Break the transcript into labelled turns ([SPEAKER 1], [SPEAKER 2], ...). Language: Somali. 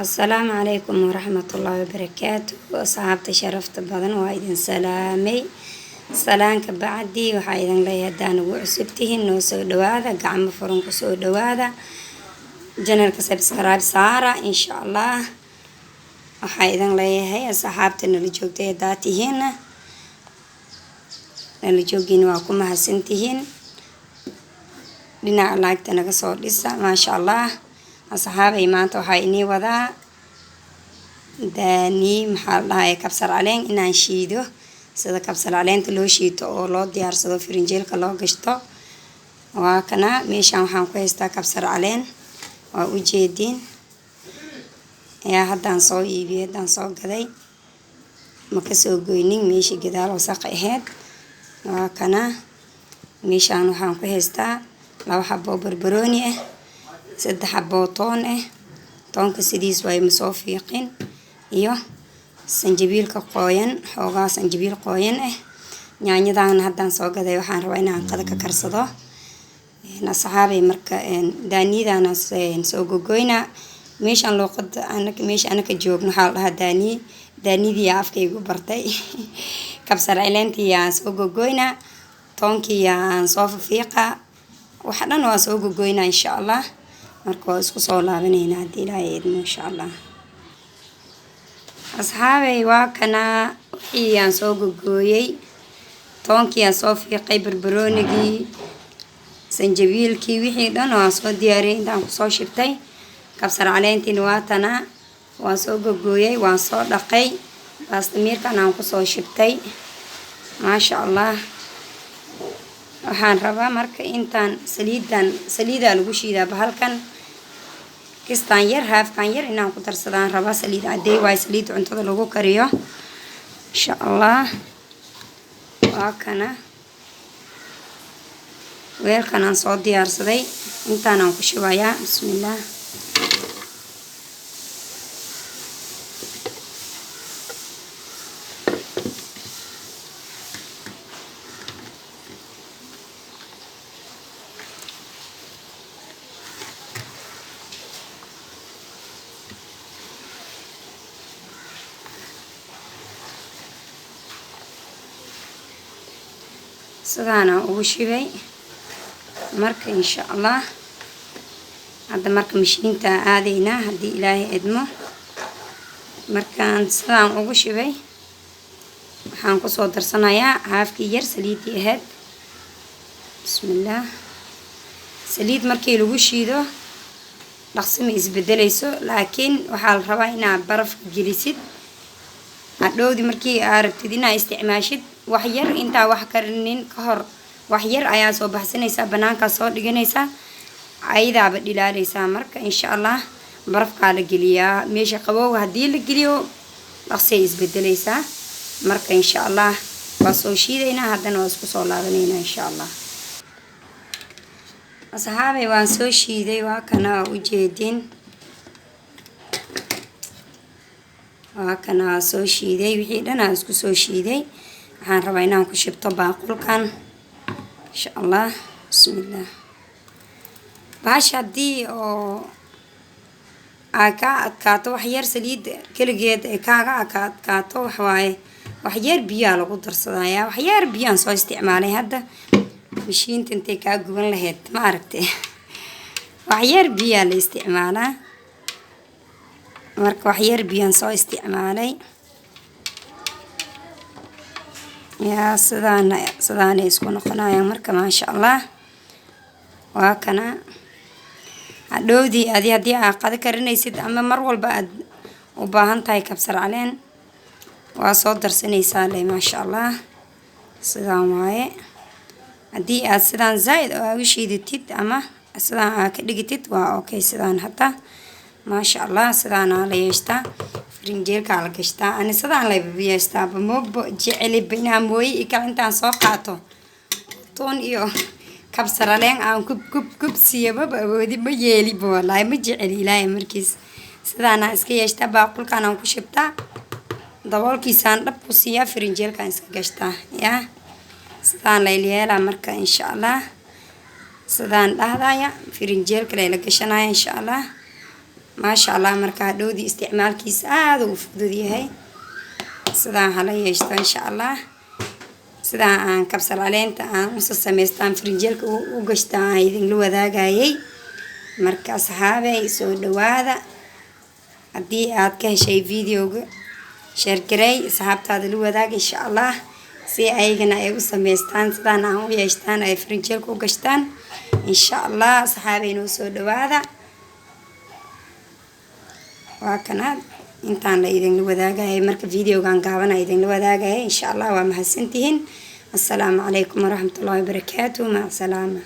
[SPEAKER 1] Asalaamu calaykum waraxmatullaahi wabarakaatu. Asxaabta sharafta badan, waa idin salaamay. Salaanka bacdi, waxaa idin leeyahay, haddaan ugu cusub tihiin, noo soo dhawaada, gacmo furan kusoo dhawaada. Channelka subscribe saara, insha Allah. Waxaa idin leeyahay, asxaabta nala joogtay haddaa tihiinna, nala joogiina waa ku mahadsantihiin. Dhinaca laagta naga soo dhisa, maasha Allah. Asxaabay, maanta waxaa inii wadaa daani, maxaa la dhahay, kabsar caleen inaan shiido, sida kabsar caleenta loo shiito oo loo diyaarsado, firinjeelka loo gashto. Waa kana, meeshaan waxaan ku haystaa kabsar caleen, waa ujeediin ayaa. Haddaan soo iibiyey, haddaan soo gaday, ma kasoo goynin meeshii gadaal wasaq ahayd. Waa kana, meeshaan waxaan ku haystaa laba xabo barbarooni ah, saddex xaboo toon ah, toonka sidiis waay, ma soo fiiqin, iyo sanjabiilka qooyan, xoogaa sanjabiil qooyan ah. Yaanyadan haddaan soo gaday, waxaan rabaa inaan qada ka karsado, asxaabay. Marka daaniyadana soo gogoynaa. Meeshaan luuqada anaka, meesha anaka joogno, waxaa la dhahaa daaniye. Daaniyadii afkaygu bartay. Kabsar caleentii aan soo gogoynaa, toonkii aan soo fiiqaa, waxa dhan waa soo gogoynaa, insha Allah. Marka waa isku soo laabaneynaa haddii Ilaahay idmo, insha Allah. Asxaabay, waa kanaa wixii aan soo gogooyey: toonkii aan soo fiiqay, barbaroonigii, sanjabiilkii, wixii dhan waan soo diyaariyey, intaan kusoo shibtay. Kabsar caleentiina waa tanaa, waan soo gogooyey, waan soo dhaqay, baastamiirkan aan kusoo shibtay, maasha Allah. Waxaan rabaa marka intaan saliidan, saliidaa lagu shiidaa bahalkan, kistaan yar, haafkan yar inaan ku darsadaan rabaa. Saliid cadey waaye, saliid cuntada lagu kariyo, insha Allah. Waa kana, weelkan aan soo diyaarsaday, intaanaan ku shubayaa. Bismillaah. Sidaanaan ugu shibay. Marka, insha Allah, hadda marka mashiinta aadaynaa haddii Ilaahay idmo. Markaan sidaan ugu shibay, waxaan kusoo darsanayaa haafkii yar saliiddii ahayd. Bismillaah. Saliid markii lagu shiido dhaqsi ma isbedeleyso, laakiin waxaa la rabaa inaad barafka gelisid. Hadhowdi markii aa rabtid inaad isticmaashid, wax yar intaa wax karinin ka hor, wax yar ayaa soo baxsanaysaa, banaankaa soo dhiganaysaa, ayadaaba dhilaaleysaa. Marka, insha Allah, barafkaa la geliyaa. Meesha qabowga haddii la geliyo, dhaqsay isbedeleysaa. Marka, insha Allah, waa soo shiidaynaa, haddana waa isku soo laabanaynaa, insha Allah. Asxaabay, waan soo shiiday, waa kana, waa ujeedin, waa kana, waa soo shiiday, wixii dhan aan isku soo shiiday. Waxaan rabaa inaan ku shibto baaqulkan, insha Allah. Bismillaah. Bahasha haddii oo aa kaa adkaato, wax yar saliid keligeed ay kaaga adkaato, waxwaaye, wax yar biyaa lagu darsadayaa. Wax yar biyaan soo isticmaalay hadda, mashiinta intay kaa guban lahayd, ma aragtay, wax yar biyaa la isticmaalaa. Marka wax yar biyaan soo isticmaalay. Yaa sidaana, sidaanay isku noqonayaan. Marka, maasha Allah, waa kana. Hadhowdii adi haddii aad qado karinaysid ama mar walba aad u baahan tahay kabsar caleen, waa soo darsanaysaa le, maasha Allah. Sidaan waaye. Haddii aad sidaan zaa-id oo aa u shiidatid ama sidaan aa ka dhigitid, waa okay. Sidaan hadda, maasha Allah, sidaanaa la yeeshtaa, farinjeelkaa la gashtaa. Ani sidaan layba yeeshtaaba, maba jeceliba inaan mooye iyo kale intaan soo qaato toon iyo kabsar caleen aan kub kub kub siiyo, maba awoodi, ma yeeliba, wallaahi ma jeceli. Ilaahay markiis sidaanaa iska yeeshtaa, baaqulkaan aan ku shibtaa, daboolkiisaan dhab ku siiyaa, farinjeelkaan iska gashtaa. Yaa sidaan layla yeelaa. Marka, insha Allah, sidaan dhahdaya, firinjeelka layla gashanaya, insha Allah. Maasha Allah. Marka hadhowdii isticmaalkiisa aada uu fudud yahay. Sidaan hala yeeshto, insha Allah. Sidaa aan kabsar caleenta aan usoo samaystaan, frinjeelka u gashta, aan idinla wadaagayay. Marka asxaabey, soo dhawaada. Haddii aad ka heshay videoga, share garey, asxaabtaada la wadaag, insha Allah, si ayagana ay u sameystaan, sidaan aan u yeeshtaan, ay frinjeelka u gashtaan, insha Allah. Asxaabey, noo soo dhawaada. Waa kana, intaan la idinla wadaagayay. Marka videogan gaabana idinla wadaagaya, insha Allah. Waa mahadsantihiin. Assalaamu calaykum waraxmatullahi wabarakaatu. Mac salaama.